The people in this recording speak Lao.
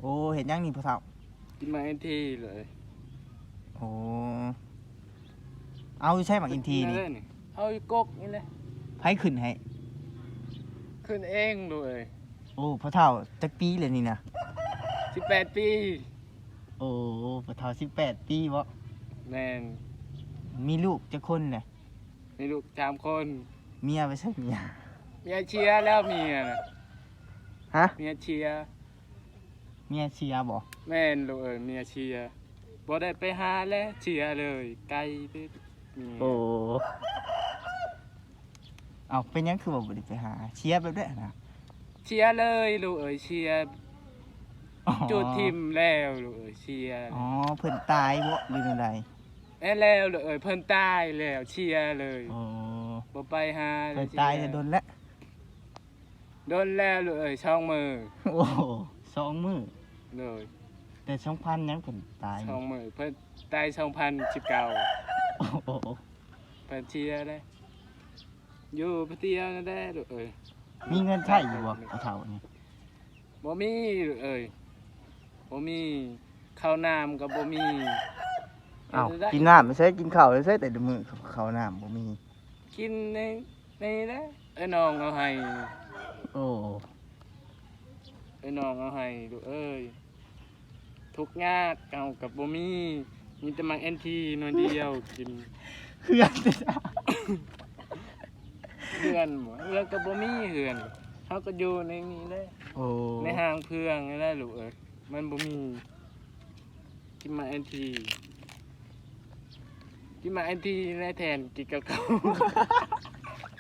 ໂອ້ ເຮັດຫຍັງນີ້ພໍ່ເຖົ້າ? ກິນໝາກເອັນທີເລີຍ. ໂອ້ ເອົາຢູ່ໃສໝາກເອັນທີນີ້? ເອົາຢູ່ກົກນີ້ແຫຼະ. ໃຜຂຶ້ນໃຫ້? ຂຶ້ນເອງລູກເອີຍ. ໂອ້ ພໍ່ເຖົ້າຈັກປີແລ້ວນີ້ນະ? ສິບແປດປີ. ໂອ້ ພໍ່ເຖົ້າສິບແປດປີບໍ? ແມ່ນ. ມີລູກຈັກຄົນແຫຼະ? ມີລູກສາມຄົນ. ເມຍໄປໃສເມຍ? ເມຍເຊຍແລ້ວເມຍນະ. ຮະ? ເມຍເຊຍ. ເມຍເຊຍບໍ? ແມ່ນລູກເອີຍ ເມຍເຊຍ. ບໍ່ໄດ້ໄປຫາແລະ ເຊຍເລີຍ ໄກເດ້ເມຍ. ໂອ້ ເອົ້າ ເປັນຫຍັງຄືວ່າບໍ່ໄດ້ໄປຫາ? ເຊຍແບບໃດຫັ້ນນະ? ເຊຍເລີຍລູກເອີຍ ເຊຍ. ອໍ ຈູດຖິ້ມແລ້ວລູກເອີຍ ເຊຍ. ອໍ ເພິ່ນຕາຍບໍ ຫຼືແນວໃດ? ແມ່ນແລ້ວລູກເອີຍ ເພິ່ນຕາຍແລ້ວ ເຊຍເລີຍ. ອໍ ບໍ່ໄປຫາ ເພິ່ນຕາຍແຕ່ດົນແລ້ວ? ດົນແລ້ວລູກເອີຍ ສອງມື້. ໂອ້ ສອງມື້. ໂດຍ. ແຕ່ສອງພັນຫຍັງເພິ່ນຕາຍ? ສອງມື້ ເພິ່ນຕາຍສອງພັນສິບເກົ້າ. ໂອ້ ເພິ່ນເຊຍເດ້. ຢູ່ຜູ້ດຽວນັ້ນແຫຼະລູກເອີຍ. ມີເງິນໃຊ້ຢູ່ບໍ່ ພໍ່ເຖົ້ານີ້? ບໍ່ມີເອີຍ ບໍ່ມີ. ເຂົ້ານ້ຳກໍບໍ່ມີ. ເອົ້າ ເຮັດແນວໃດ? ກິນນ້ຳໃສ ກິນເຂົ້າໃສ ແຕ່ລະມື້ເຂົ້ານ້ຳບໍ່ມີ. ກິນໃນ ໃນແຫຼະ ເອື້ອຍນ້ອງເອົາໃຫ້. ໂອ້ ເອື້ອຍນ້ອງເອົາໃຫ້ລູກເອີຍ. ທຸກຍາກເຮົາກໍບໍ່ມີ ມີແຕ່ໝາກເອັນທີໜ່ວຍດຽວກິນ. ເຮືອນ ເຮືອນບໍ? ເຮືອນກໍບໍ່ມີເຮືອນ. ເຮົາກໍຢູ່ໃນນີ້ແຫຼະ. ໂອ້ ໃນຫ້າງເພື່ອງນີ້ແຫຼະລູກເອີຍ. ມັນບໍ່ມີ. ກິນໝາກເອັນທີ ກິນໝາກເອັນທີແຫຼະ ແທນກິນກັບເຂົ້າ.